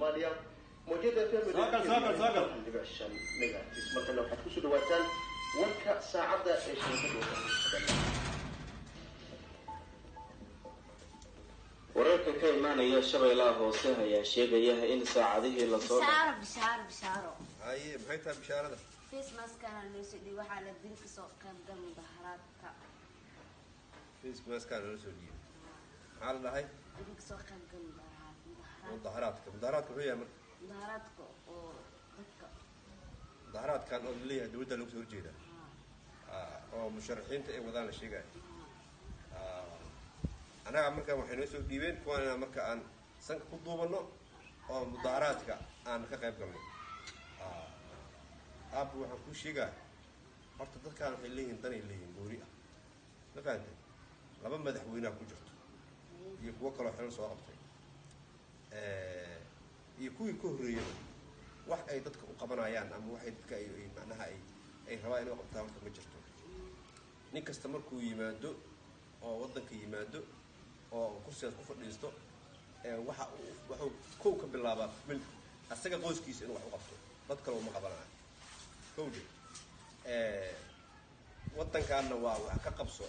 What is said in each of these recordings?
Soomaaliya, mawjada FM Soo gal, soo gal. 5 megahertz. Markana waxaad kusoo dhawaataan warka saacadda ee shabakada warbaahinta. Wararka ka imaanaya Shabeellaha Hoose ayaa sheegaya in saacadihii lasoo Bishaaro, bishaaro, bishaaro. Haye, maxay tahay bishaarada? Face maskana loo soo dhiibay, waxaa la diri kasoo qaybgal mudaharaadka. Face maskaa loola soo dhiibay, maxaa la dhahay? Diri kasoo qaybgal mudaharaad, mudaharaad. Mudaharaadka, mudaharaadka muxuu yahay marka? Mudaharaadka oo dadka Mudaharaadkan oo laleeyahay dowladda lagu soo horjeeda oo musharaxiinta ay wadaan la sheegaya. Annaga marka waxay noo soo dhiibeen kuwaan inaan marka aan sanka ku duubano oo mudaharaadka aan ka qayb galno. Aabba, waxaan kuu sheegaa horta, dadkaan waxay leeyihiin danay leeyihiin gooni ah, ma fahantay? Laba madaxweynea ku jirto iyo kuwo kaloo xilal soo qabtay iyo kuwii ka horreeyaba, wax ay dadka u qabanayaan ama waxay dadka ay macnaha ay rabaan inay u qabtaan horta ma jirto. Nin kasta markuu yimaado oo waddanka yimaado oo kursigaas ku fadhiisto, waxa uu wuxuu kow ka bilaabaa familka, asaga qoyskiisa inuu wax u qabto, dad kale uma qabanayo. Kowde waddankaana waa wax ka qabso,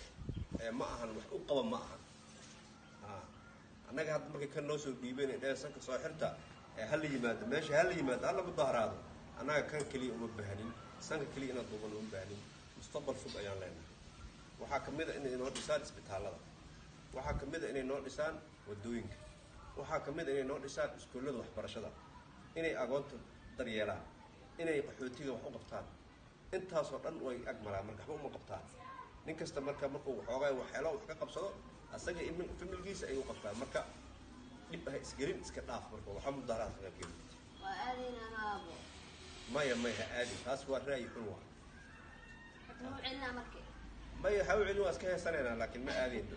ma ahan wax u qaba, ma ahan. Annaga hadda markay kan noo soo dhiibeen ee dheheen sanka soo xirta ee hala yimaado meesha, hala yimaado, hala mudaharaado, annaga kan keliya uma baahnin, sanka keliya inaan duuban uma baahnin. Mustaqbal fog ayaan leenahay. Waxaa ka mid a inay noo dhisaan isbitaallada, waxaa ka mid a inay noo dhisaan wadooyinka, waxaa ka mid a inay noo dhisaan iskuullada waxbarashada, inay agoonta daryeelaan, inay qaxootiga wax u qabtaan. Intaasoo dhan way ag maraan, marka waxba uma qabtaan. Nin kasta marka markuu waxoogaa wax helo, wax ka qabsado, asaga iyo familkiisa ay u qabtaan. Marka dhib ha isgelin, iska dhaaf. Marka waxa mudaharaad ka qaybgelin. Waa aadayna aabo. Maya, maya, ha aadin, taas waa ra'yi xun waa. Xataa u celinaa marka. Maya, ha u celin, waa iska heesanaynaa, laakiin ma aadayno.